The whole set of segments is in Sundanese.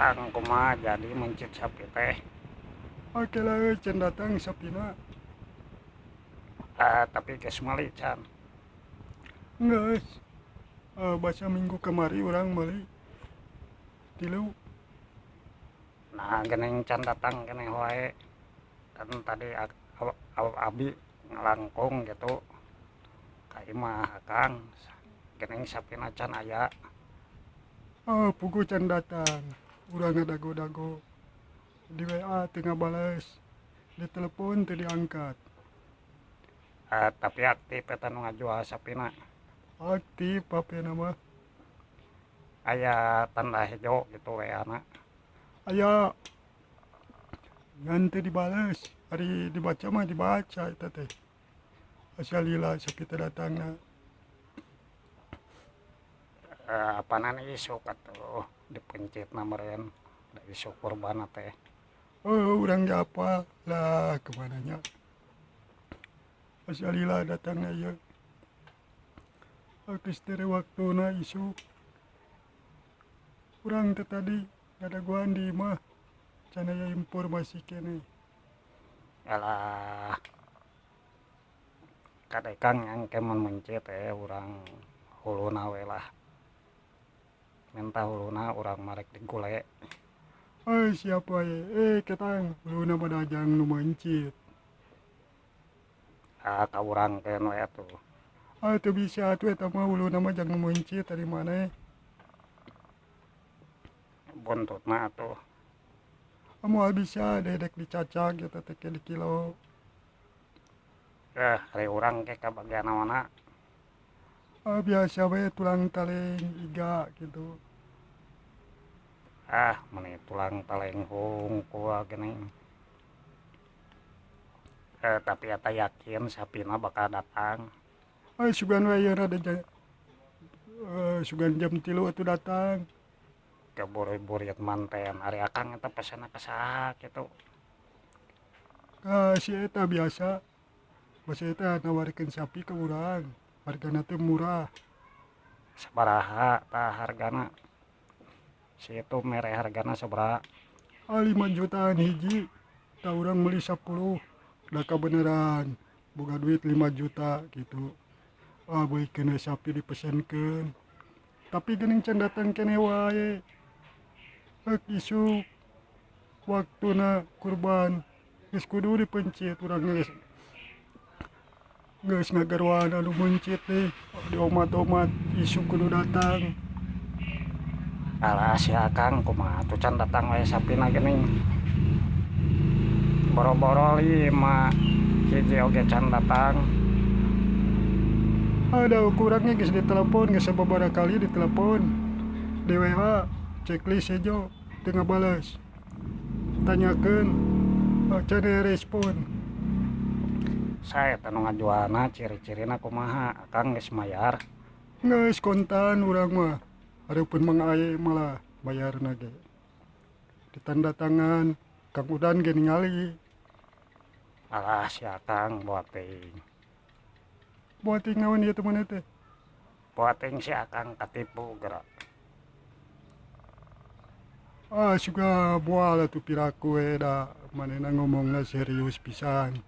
Kang kumaha jadi mencit sapi teh? Oke lah euy, can datang sapina. Ah, tapi geus meuli can. Geus. Basa minggu kamari urang meuli 3. Nah, geuning can datang keneh wae. Kan tadi abi ngalangkung gitu. Ka imah Akang, geuning sapina can aya. Ah, puguh can datang. Urang ngadago-dago. Di WA teu ngabales, di telepon teu diangkat. Ah, tapi aktif eta nu ngajual sapina. Aktif HP-na mah. Aya tanda hejo gitu WA-na. Aya. Ngan teu dibales, ari dibaca mah dibaca eta teh. Asa lila sapi teh datangna. Apanan isuk atuh dipencitna meureun da isuk kurbanna teh. Oh, urang ge apa lah kemana nya. Asa lila datangna ieu. Geus teh waktuna isuk. Urang teh tadi ngadagoan di imah can aya informasi keneh. Alah. Kade Kang engke mun mencit teh urang huluna we lah. Minta huluna urang marek digule. Euy siap wae. Ketang huluna mah dajang nu mencit. Ah, ka urang keun we atuh. Ah, teu bisa atuh eta mah huluna mah jang nu mencit ari maneh. Buntutna atuh. Moal bisa dedek dicacag eta teh ke di kilo. Ari urang ke ka bagian naonna? Ah, biasa we tulang taleng iga gitu. Ah, meni tulang taleng hungkul geuning. Tapi eta yakin sapina bakal datang. Ah, sugan we ayeuna sugan jam 3 atuh datang. Keburi-buriet manten ari Akang eta pesenna ka saha kitu? Ah, si eta biasa. Basa eta nawarkeun sapi ka urang. Hargana teh murah. Sabaraha tah hargana? Si itu mere hargana sabaraha? Ah, 5 jutaan hiji. Tah urang meuli 10. Da kabeneran boga duit 5 juta gitu. Ah, beulikeun we sapi dipesenkeun. Tapi geuning can datang keneh wae. Heuk isuk waktuna kurban geus kudu dipencit urang geus. Geus ngagarwan anu mencit teh diomat-omat isuk kudu datang. Alah si Akang kumaha atuh can datang wae sapina geuning. Boro-boro 5 hiji oge can datang. Ada kurangnya geus ditelepon, geus sababaraha kali ditelepon. Di WA checklist hejo teu ngabales. Tanyakeun, can aya respon. Sae teh nu ngajualna ciri-cirina kumaha? Akang geus mayar? Geus kontan urang mah. Hareupeun Mang Aye malah bayarna ge. Ditanda tangan Kang Udan ge ningali. Alah si Akang boa teuing. Boa teuing naon ieu teh maneh teh? Boa teuing si Akang katipu geura. Ah, suga moal atuh piraku we da manehna ngomongna serius pisan.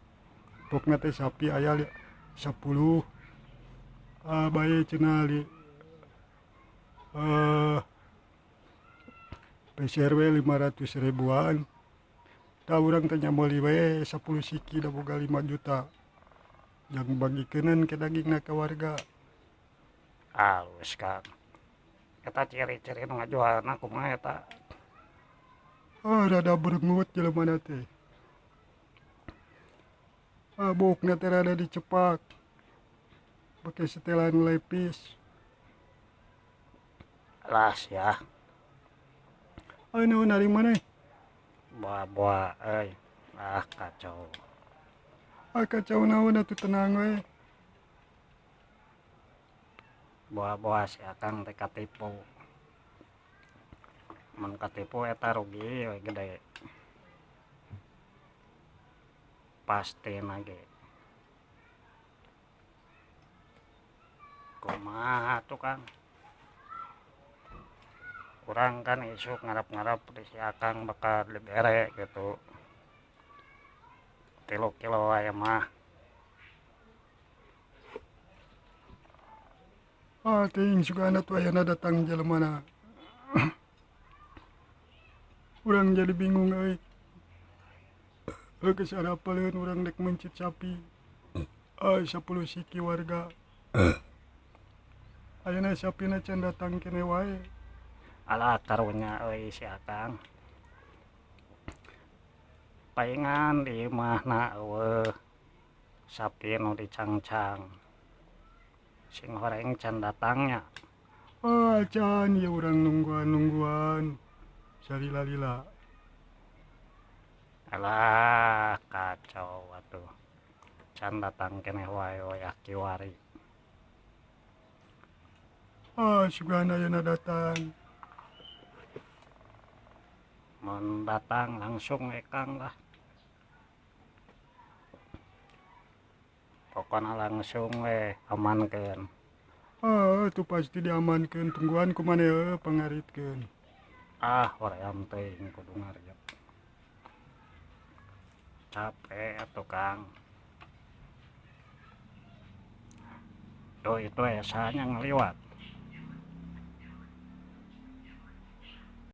Pokna teh sapi aya 10. Ah, bae cenah li. PCRW 500 ribuan. Da urang teh meuli we 10 siki da boga 5 juta. Jang bagikeunnan ke dagingna ka warga. Alus Kang. Eta ciri-ciri nu ngajualna kumaha eta? Ah, rada berengut jelema teh. Ah, bokna teh rada dicepak. Pake setelan lepis. Lah sia. Ah, naon ari maneh? Boa-boa euy. Ah, kacau. Ah, kacau naon atuh tenang we. Boa-boa si Akang teh katipu. Mun katipu eta rugi we gede. Pasti ge. Kumaha tuh Kang? Kurang kan isuk ngarap-ngarap di si Akang bakal dibere gitu. 3 kilo wae mah. Ah, teuing sugana tuh ayeuna datang jelemana. Urang jadi bingung euy. Geus arapaleun urang dek mencit sapi. Ah, 10 siki warga. Ayeuna sapina can datang kene wae. Alah karunya euy si Akang. Paingan di imahna eueuh sapi nu dicangcang. Sing horeng can datangnya. Ah, can ya urang nungguan-nungguan. Salila-lila. Alah kacau atuh. Can datang keneh wae wayah kiwari. Ah, sugana ayeuna datang. Mun datang langsung we Kang lah. Pokona langsung we amankeun. Ah, itu pasti diamankeun, tungguan ku maneh heuh pangaritkeun. Ah, hoream teuing kudu ngariet. Capek atuh Kang. Tuh itu esanya ngeliwat.